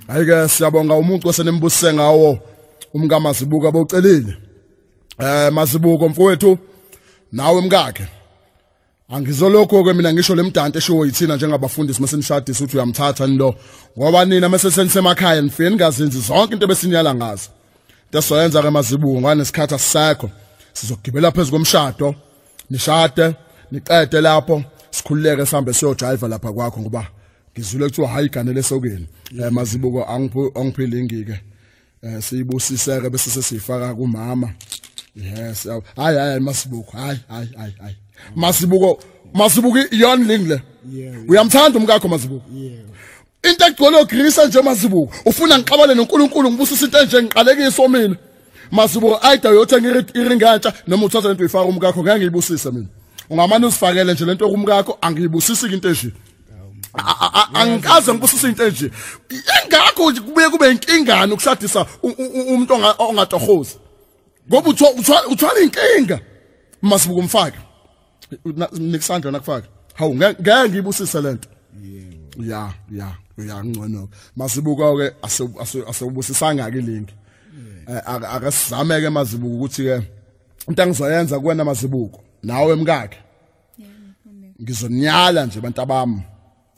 Hayi ke siyabonga umuntu osenembusise ngawo umka Mazibuko abocelile. Mazibuko mfowethu nawe mkakhe. Angizolokho ke mina ngisho lemdanto eshiwo yithina njengabafundisi masenishadisa ukuthi uyamthatha nilo ngoba nina mase senisemakhaya nifike ningazenzi zonke into ebesinyala ngazo. Into soyenza ke Mazibuko nganesikhathi asisekho. Sizogibela phezulu komshado, nishade, niqede lapho, sikhululeke sihambe siyojive lapha kwakho ngoba ngizule kuthiwa hayi igane lesokeni. Mazibuko angiphile ingike. Siyibusiseke bese sesifaka kumama. Yes, hayi hayi Mazibuko, hayi hayi hayi hayi. Mazibuko, Mazibuko iyona ling le. Uyamthanda umkakho Mazibuko? Into egcwele ogrisa nje Mazibuko. Ufuna ngiqabane noNkulunkulu ngibusise into enje ngiqalekiso mina. Mazibuko ayida uyothenga iringantsha noma uthatha lento uyifaka umkakho ngeke ngiyibusise mina. Ungamane uzifakele nje lento kumkakho angiyibusisi into enje. Angikaze ngibusise into enje. Engakho kubuye kube inkingana ukushadisa umuntu ongatohozi. Ngoba uthwala inkinga. Mazibuko umfake. Nikusandla nakufaka. Hawu ngeke ngiyibusise lento. Ya ya ya ngcono. Mazibuko ke asewubusisanga ke linki. Akasizame ke Mazibuko ukuthi ke into engizoyenza kuwena Mazibuko nawe mkakhe. Ngizonyala nje abantu abami.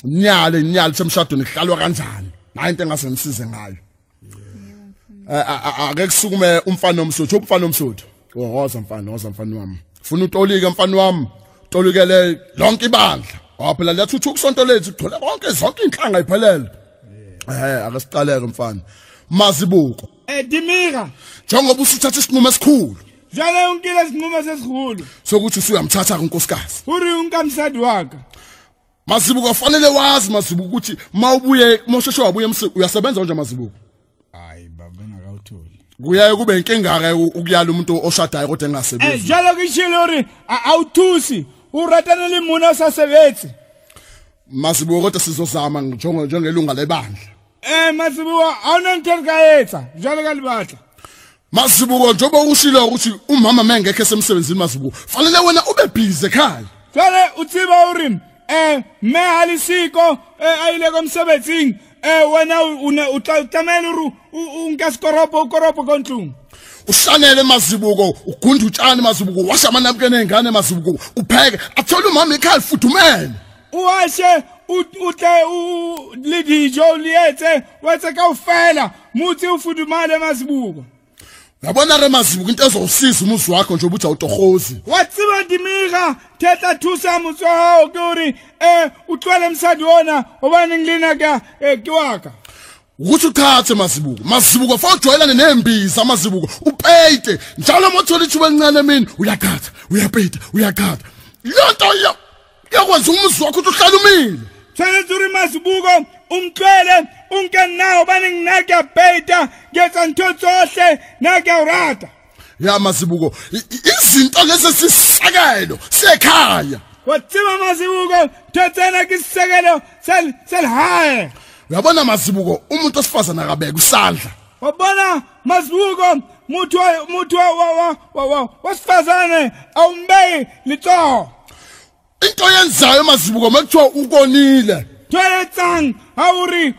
Nyale nyale semshadweni kuhlalwa kanjani? Nayi into engase ngisize ngayo. Ake kusukume umfana omsuthu, umfana omsuthu. Woza mfana, woza mfana wami. Ufuna utolike mfana wami, utolikele lonke ibandla. Phela liyathuthuka isonto lethu, uthole konke zonke inhlanga iphelele. Ake siqaleke mfana. Mazibuko. Dimira. Njengoba usuthatha isinqumo esikhulu. Jale unkile isinqumo esikhulu. Sokuthi usuyamthatha kunkosikazi. Uri unkamsadi wakhe. Mazibuko fanele wazi Mazibuko ukuthi mawubuye mosheshe wabuye uyasebenza nje Mazibuko. Hayi baba ngakawutholi. Kuyaye kube inkinga ke ukuyala umuntu oshadayo kodwa engasebenzi. Jalo ngishilo uri awuthusi uratana le mona sa sebetse. Mazibuko kodwa sizozama njengelunga lebandla. Mazibuko awunento kaetsa jalo ka libatla. Mazibuko njengoba ushilo ukuthi umama mengekho esemsebenzini Mazibuko fanele wena ube busy ekhaya. Jale utsiba uri me halisiko ayile komsebenzini wena utlamela uri unkasikoropo ukoropo kontlung. Ushanele Mazibuko ugunda utshani Mazibuko washa amanapukeni engane Mazibuko upheke athole umama ekhaya lifudumele. Uwashe utle le dijo lietse wetse kaofela mutsi ufudumale Mazibuko. Yabona ke Mazibuko into ezosiza umuzi wakho nje ubuthi awutohozi. Watsiba Dimira thetha thusa motsi wa hao ke hore utlwele mosadi ona hobane ngilena ka ke waka. Ukuthi uthathe Mazibuko. Mazibuko fa ujwayelane nembiza Mazibuko upeyite njalo mothola ithuba elincane emini uyaqhatha uyapeyita uyaqhatha. Lonto yakwenza umuzi wakho ukuthi uhlale umile. Tshwanetse hore Mazibuko umtlwele unke nna hobane nna ke a peita ke etsa ntho tsohle nna ke a o rata. Ya Mazibuko izinto lezi sisekelo sekhaya. Wa tseba Mazibuko ntho tsena ke sisekelo sa lehae. Uyabona Mazibuko umuntu osifazana akabeka usandla. Wabona Mazibuko motho wa wasifazane awumbeki letsoho. Into yenzayo Mazibuko makuthiwa ukonile. Tweletsang awuri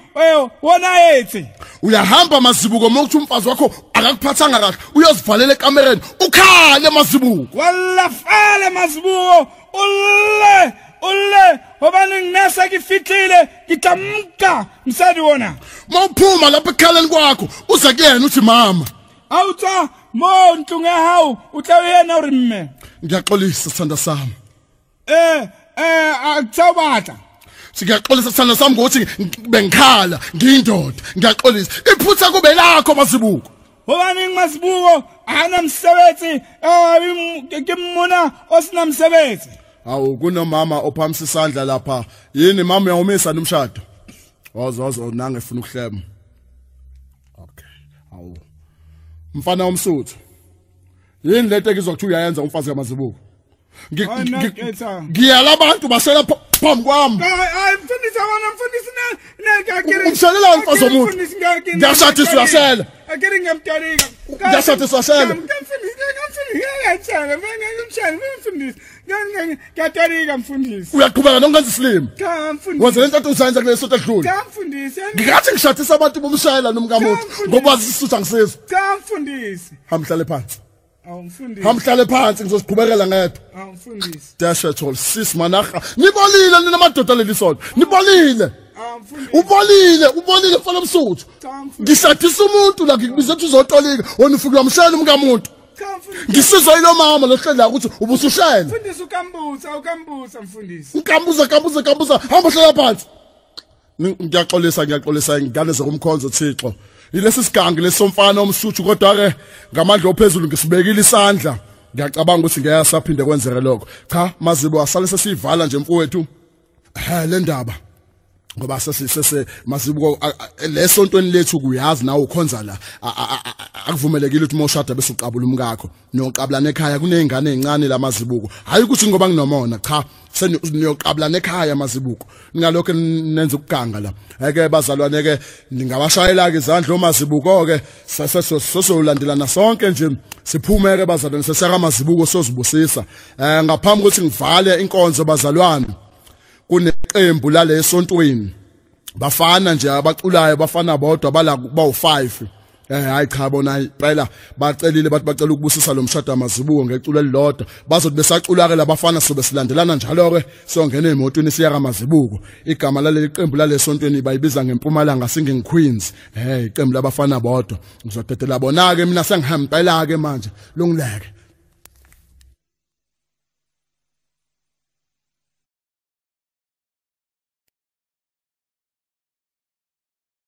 wona etse. Uyahamba Mazibuko mokuthi umfazi wakho akakuphathanga kahle uyozivalela ekamereni ukhale Mazibuko. Wallafale Mazibuko ulle ulle hobane nna se ke fitlile ke tla mka mosadi ona. Mawuphuma lapha ekhaleni kwakho uze kuyena uthi mama. Awutswa mo ntlong ya hao o tla yena uri mme. Ngiyaxolisa sithanda sami. Akusabatla. Ngiyaxolisa sithanda sami ngokuthi bengikhala ngiyindoda. Ngiyaxolisa. Iphutha kube lakho Mazibuko. Hobane Mazibuko ana msebetsi ke mmona o sina msebetsi. Hawu kunomama ophamisa isandla lapha. Yini mama uyawumisa nomshado? Wozo nange efuna ukuhlema. Okay. Hawu. Mfana womsuthu. Yini lento ekuzwa uyayenza umfazi kaMazibuko? Ngiyala abantu basela phambi kwami. Hayi mfundisi wona mfundisi na ke Umshelela umfazi womuntu. Ngiyashadisa uyashela. Akere ngiyamtalika. Ngiyashadisa uyashela. Mfundisi Ngiyatshela ngiyamtshela mfundisi. Ngiyatolika mfundisi. Uyaqhubeka nongenza isilima. Cha mfundisi. Wenza lento usayenza kule sonto edlule. Cha mfundisi. Ngingathi ngishadisa abantu bomshayela nomkamuntu ngoba isisuthu angisizwa. Cha mfundisi. Hamhlale phansi. Awu mfundisi. Hamhlale phansi ngizoziqhubekela ngedwa. Awu mfundisi. Dasha sis managa. Nibolile nina madoda leli sonto. Nibolile. Awu mfundisi. Ubolile, ubolile mfana msuthu. Cha mfundisi. Ngishadisa umuntu la ngikubiza ukuthi uzotolika, wena ufika uyamshayela umkamuntu. Cha mfundisi. Ngisizwa yilo mama lo hleli la ukuthi ubusushayela. Mfundisi ukambuza, ukambuza mfundisi. Ukambuza, kambuza, kambuza. Hamba hlala phansi. Ngiyaxolisa, ngiyaxolisa ingane zokumkhonzo Thixo. Yilesi sigangi lesomfana omsuthu kodwa ke ngamandla ophezulu ngisibekile isandla. Ngiyacabanga ukuthi ngeke asaphinde kwenzeke lokho. Cha Mazibuko asale sesivala nje mfowethu. Le ndaba ngoba sesise Mazibuko lesontweni lethu kuyazi nawe ukhonza la akuvumelekile ukuthi moshada bese uqabula umkakho niyoqabulana ekhaya kunezingane ezincane la Mazibuko. Hayi ukuthi ngoba nginomona, cha, seniyoqabulana ekhaya Mazibuko, ningalokho nenza ukuganga la. Eke bazalwane ke ningabashayela ke izandla oMazibuko ke sosolandelana sonke nje siphume ke bazalwane sesaka Mazibuko sozibusisa. Ngaphambi ukuthi ngivale inkonzo bazalwane, kuneqembu lale esontweni bafana nje abaculayo, bafana bodwa bala bawu5. Hayi cha bona impela bacelile bathi bacela ukubusisa lo mshado amazibuko ngeculo elilodwa. Bazothi besacula ke labafana sobe silandelana njalo ke siyongena emotweni siya kaMazibuko. Igama laleli qembu lalesontweni bayibiza ngeMpumalanga Singing Queens. Iqembu labafana bodwa. Ngizodedela bona ke mina sengihambela ke manje. Lungileke.